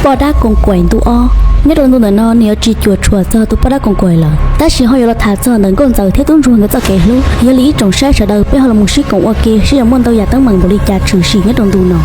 Poj dab koos kaim ntu ob. Nyob rau ntu ntawm no nws yuav tsis cuam tshuam txog tus poj dab koos kaim lawm, tab sis ho yuav los tham txog ntawm nkauj ntxawm thiab tub ntsuag nkawd txoj kev hlub. Yog li ib tsoom saib sawv daws, peb ho los mus sib koom ua ke seb yuav muaj ntau yam teeb meem npaum li cas tshwm sim nyob rau ntu no.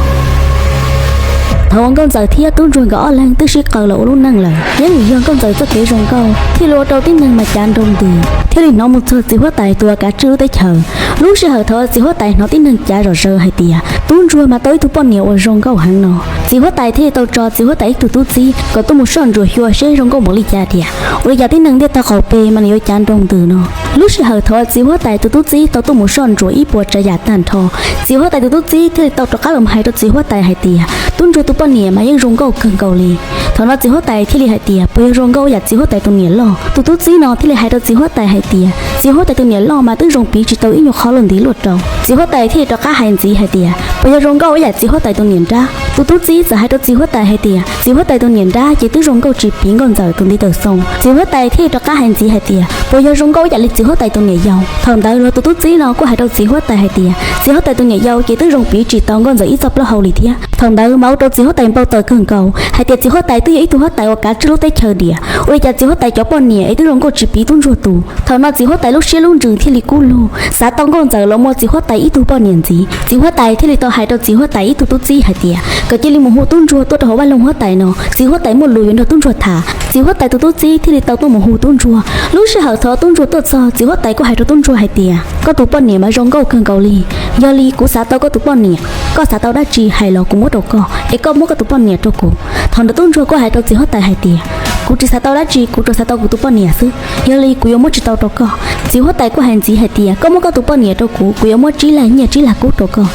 Thaum uas nkauj ntxawm thiab tub ntsuag nkawd ob leeg twb sib qawm los ua lub neej lawm, yeej vim yog nkauj ntxawm txoj kev zoo nkauj thiaj li ua rau tib neeg mas cav nroo ntws, thiaj li hnov mus txog txiv huab tais tus uas kav tswj lub teb chaws. Lub sij hawm thaum uas txiv huab tais hnov tib neeg cav zom zaws hais tias tub ntsuag mas tau ib tug poj niam uas zoo nkauj heev no, txiv huab tais thiaj li tau tso txiv huab tais ib tug tub txib kom tuaj mus soj ntsuam xyuas seb zoo nkauj npaum li cas tiag. Ua li cas tib neeg ntiaj teb qaum pes mas nws yuav cav nroo ntws no. Lub sij hawm thaum uas txiv huab tais tus tub txib tau tuaj mus soj ntsuam ib puas tsav yam tag nrho, txiv huab tais tus tub txib thiaj li tau rov qab los hais rau txiv huab tais hais tias tub ntsuag tus poj niam mas yeej zoo nkauj kawg nkaus li. Thaum no txiv huab tais thiaj li hais tias puas yog zoo nkauj ib yam txiv huab tais tus niam loj? Tus tub txib no thiaj li hais rau txiv huab tais hais tias txiv huab tais tus niam loj mas twb zoo piv tsis tau ib nyuag qho luaj ntiv luaj rau. Txiv huab tais thiaj li rov qab hais ntxiv hais tias puas yog zoo nkauj ib yam txiv huab tais tus niam nrab? Tus tub txib txawm hais rau txiv huab tais hais tias txiv huab tais tus niam nrab ces twb zoo nkauj tsis piv nkauj ntxawm tus ntiv taws xoo. Txiv huab tais thiaj li rov qab hais ntxiv hais tias puas yog zoo nkauj ib yam li txiv huab tais tus niam yau? Thaum ntawd los tus tub txib no kuj hais rau txiv huab tais hais tias txiv huab tais tus niam yau ces twb zoo piv tsis tau nkauj ntxawm ib txoj plaub hau li thiab. Thaum ntawd mas ua rau txiv huab tais npau taws kawg nkaus hais tias txiv huab tais twb yog ib tug huab tais uas kav tswj lub teb chaws diam, ua li cas txiv huab tais cov poj niam es twb zoo nkauj tsis piv tub ntsuag tus. Thaum no txiv huab tais lub siab lub ntsws thiaj li kub lug, xav tau nkauj ntxawm los muaj txiv huab tais ib tug poj niam ntxiv. Txiv huab tais thiaj li tau hais rau txiv huab tais ib tug tub txib hais tias kom cia li mus hu tub ntsuag tuaj rau hauv vaj loog huab tais no, txiv huab tais muaj lus yuav nrog tub ntsuag tham. Txiv huab tais tus tub txib thiaj li tau tuaj mus hu tub ntsuag. Lub sij hawm thaum tub ntsuag tuaj txog, txiv huab tais kuj hais rau tub ntsuag hais tias koj tus poj niam mas zoo nkauj kawg nkaus li. Yog li kuv xav tau koj tus poj niam, koj xav tau dab tsi hais los kuv muab rau koj, es koj muab koj tus poj niam rau kuv. Thaum ntawd tub ntsuag kuj hais rau txiv huab tais hais tias kuv tsis xav tau dab tsi, kuv tsuas xav tau kuv tus poj niam xwb. Yog li kuv yuav muab tsis tau rau koj. Txiv huab tais kuj hais ntxiv hais tias koj muab koj tus poj niam rau kuv, kuv yuav muab tsib lag nyiaj tsib lag kub rau koj.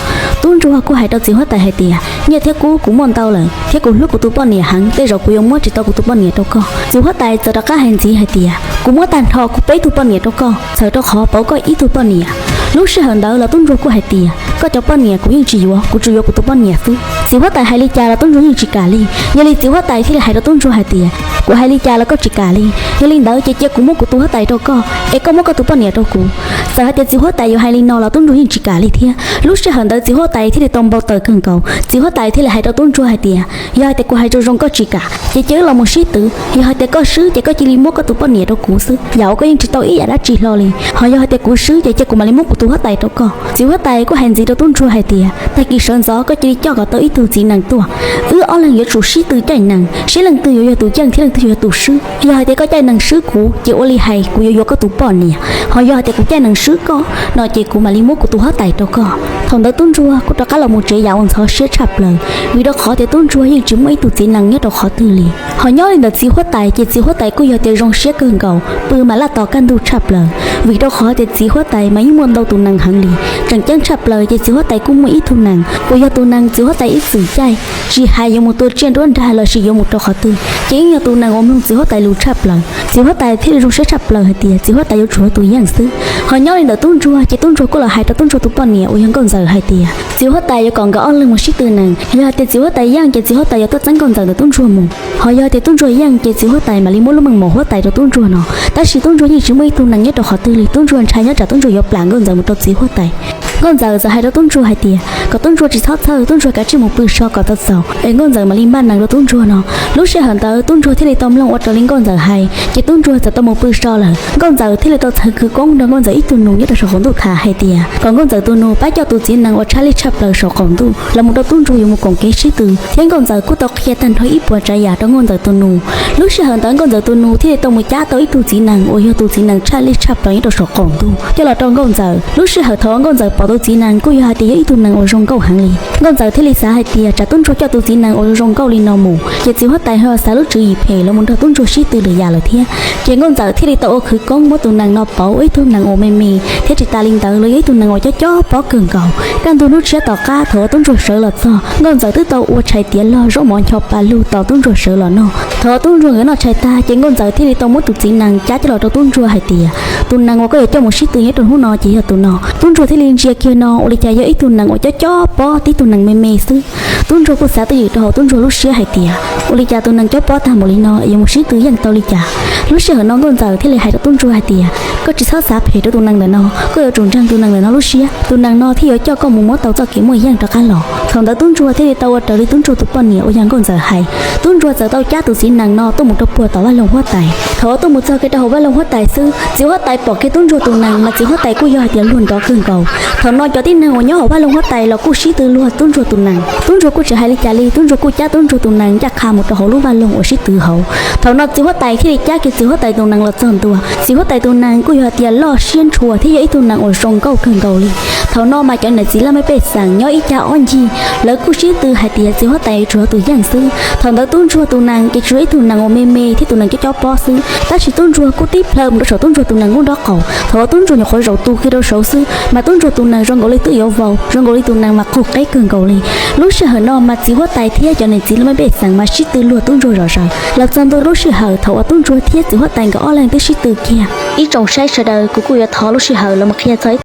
Tub ntsuag kuj hais rau txiv huab tais hais tias nyiaj thiab kub kuv muaj ntau lawm thiab kuv hlub kuv tus poj niam heev, tej zaum kuv yuav muab tsis tau kuv tus poj niam rau koj. Txiv huab tais txawm rov qab hais ntxiv hais tias kuv muab tag nrho kuv peb tug poj niam rau koj, txhawm rau qhov pauv koj ib tug poj niam. Lub sij hawm ntawd los tub ntsuag kuj hais tias koj cov poj niam kuv yeej tsis yuav, kuv tsuas yuav kuv tus poj niam xwb. Txiv huab tais hais li cas los tub ntsuag yeej tsis kam li. Yog li txiv huab tais thiaj li hais rau tub ntsuag hais tias kuv hais li cas los koj tsis kam li. Yog li ntawd ces cia kuv muab kuv tus huab tais rau koj, es koj muab koj tus poj niam rau kuv. Txawm hais tias txiv huab tais yuav hais li no los tub ntsuag yeej tsis kam li thiab. Lub sij hawm ntawd txiv huab tais thiaj li tau npau taws kawg nkaus. Txiv huab tais thiaj li hais rau tub ntsuag hais tias yog hais tias kuv hais zoo zoo koj tsis kam ces cia wb los mus sib twv, yog hais tias koj swb ces koj cia li muab koj tus poj niam rau kuv xwb, yam uas koj yeej tsis tau ib yam dab tsi hlo li. Ho yog hais tias kuv swb ces cia kuv mam li muab kuv tus huab tais rau koj. Txiv huab tais kuj hais ntxiv rau tub ntsuag hais tias tag kis sawv ntxov koj cia li coj kom tau ib tug txiv nees tuaj, wb ob leeg yuav tsum sib tw caij nees, seb leej twg yuav yog tus yeej thiab leej twg yuav yog tus swb. Yog hais tias koj caij nees swb kuv ces ua li hais kuv yuav yuav koj tus poj niam, ho yog hais tias kuv caij nees swb koj no ces kuv mam li muab kuv tus huab tais rau koj. Thaum ntawd tub ntsuag kuj rov qab los mus tsev yam uas ntxhov siab tshaj plaws, vim rau qhov tias tub ntsuag yeej tsis muaj ib tug txiv nees nyob rau qhov twg li. Ho nyob li ntawm txiv huab tais ces txiv huab tais kuj yog tias zoo siab kawg nkaus, pw mas laj tos kaj ntug tshaj plaws, vim rau qhov tias txiv huab tais mas yeej muaj ntau tus nees heev li. Tseem ceeb tshaj plaws ces txiv huab tais kuj muaj ib tug nees uas yog tus nees txiv huab tais ib txwm caij, tsis hais yuav mus tua tsiaj nruab nrag lossis yuav mus rau qhov twg ces yeej yog tus nees uas mloog txiv huab tais lus tshaj plaws. Txiv huab tais thiaj li zoo siab tshaj plaws hais tias txiv huab tais yuav tsum yog tus yeej xwb. Ho nyob li ntawm tub ntsuag ces tub ntsuag kuj los hais rau tub ntsuag tus poj niam uas yog nkauj ntxawm hais tias txiv huab tais yuav kom nkawd ob leeg mus sib tw nees, yog hais tias txiv huab tais yeej ces txiv huab tais yuav tuaj txeeb nkauj ntxawm ntawm tub ntsuag mus. Ho yog hais tias tub ntsuag yeej ces txiv huab tais mam li muab lub meej mom huab tais rau tub ntsuag no. Tab sis tub ntsuag yeej tsis muaj ib tug nees nyob rau qhov twg li, tub ntsuag ntshai nyob tsam tub ntsuag yuav plam nkauj ntxawm mus rau txiv huab tais. Nkauj ntxawm txawm hais rau tub ntsuag hais tias kom tub ntsuag tsis txhob txhawj, tub ntsuag kav tsij mus pw so kom txaus txaus es nkauj ntxawm mam li npaj nees rau tub ntsuag no. Lub sij hawm ntawd tub ntsuag thiaj li tau mloog ua raws li nkauj ntxawm hais, ces tub ntsuag txawm tau mus pw so lawm. Nkauj ntxawm thiaj li tau txhawv khawv koob nrog nkauj ntxawm ib tug nus nyob rau saum qaum ntuj tham hais tias kom nkauj ntxawm tus nus pab coj tus txiv nees uas tshaj lij tshaj plaws saum qaum ntuj los mus rau tub ntsuag yuav mus koom kev sib tw, thiab nkauj ntxawm kuj tau qhia tag nrho ib puas tsav yam rau nkauj ntxawm tus nus. Lub sij hawm ntawd nkauj ntxawm tus nus thiaj li tau mus cab tau ib tug txiv nees uas yog tus txiv nees tshaj lij tshaj plaws nyob rau saum qaum ntuj coj los rau nkauj ntxawm. Lub sij hawm thaum uas nkauj ntxawm pom tus txiv nees kuj yog hais tias yog ib tug nees uas zoo nkauj heev li. Nkauj ntxawm thiaj li xav hais tias tsam tub ntsuag coj tus txiv nees uas zoo nkauj li no mus ces txiv huab tais ho xav lub tswv yim phem los mus nrog tub ntsuag sib tw lwm yam lawm thiab. Ces nkauj ntxawm thiaj li tau ua khawv koob muab tus nees no pauv ua ib tug nees uas me me, thiab tsis tas li ntawd los yog ib tug nees uas cob cob pob kawg nkaus. Kaj ntug hnub tshiab tom qab thaum uas tub ntsuag sawv los txog, nkauj ntxawm twb tau ua tshais tiav log zaub mov ncho pa lug tos tub ntsuag sawv los noj. Thaum uas tub ntsuag nkawd noj tshais tag ces nkauj ntxawm thiaj li tau muab tus txiv nees cab coj los rau tub ntsuag hais tias tus nees uas koj yuav coj mus sib tw nyob rau hnub no ces yog tus no. Tub ntsuag thiaj li ntsia kiag no ua li cas yog ib tug nees uas cob cob pob tib tug nees me me xwb. Tub ntsuag kuj xav twj ywm rau hauv tub ntsuag lub siab hais tias ua li cas tus nees cob pob tag npaum li no es yuav mus sib tw yeej tau li cas. Lub sij hawm no nkauj ntxawm thiaj li hais rau tub ntsuag hais tias Koj tsis txhob xav phem rau tus nees ntawm no, koj yuav tsum ntseeg tus nees ntawm no lub siab, tus nees no thiaj yuav coj koj mus muab tau txoj kev muaj yeej rov qab los. Thaum ntawd tub ntsuag thiaj li tau ua raws li tub ntsuag tus poj niam uas yog nkauj ntxawm hais. Tub ntsuag txawm tau cab tus txiv nees no tuaj mus rau puag tom vaj loog huab tais. Thaum uas tuaj mus txog kiag rau hauv vaj loog huab tais xwb, txiv huab tais pom kiag tub ntsuag tus nees mas txiv huab tais kuj yog hais tias luag nrov kawg nkaus. Thaum no cov tib neeg uas nyob hauv vaj loog huab tais los kuj sib tw luag tub ntsuag tus nees. Tub ntsuag kuj tsis hais li cas li, tub ntsuag kuj cab tub ntsuag tus nees ncaj qha mus rau hauv lub vaj loog uas sib tw hauv. Thaum no txiv huab tais thiaj li cab kiag txiv huab tais tus nees los txog ntua. Txiv huab tais tus nees kuj yog hais tias loj siab ntshua thiab yog ib tug nees uas zoo nkauj kawg nkaus li. Thaum no mas cov niam txiv laj mej pej xeem nyob ib cag ob ncig, lawv kuj sib tw hais tias txiv huab tais yuav tsum yog tus yeej xwb. Thaum ntawd tub ntsuag tus nees ces tsuas yog ib tug nees uas me me thiab tus nees cob cob pob xwb, tab sis tub ntsuag kuj tib plhaw mus rau saum tub ntsuag tus nees lub nrob qaum. Thaum uas tub ntsuag nyuam qhuav zaum tu kiag rau saud xwb mas tub ntsuag tus nees zoo nkaus li twb yuav vau, zoo nkaus li tus nees mas qaug qeb kawg nkaus li. Lub sij hawm no mas txiv huab tais thiab cov niam txiv laj mej pej xeem mas sib tw luag tub ntsuag zom zaws. Los txog ntua lub sij hawm thaum uas tub ntsuag thiab txiv huab tais nkawd ob leeg twb sib tw kiag. Ib tsoom saib sawv daws, kuv kuj yuav thov lub sij hawm los mus qhia txog ib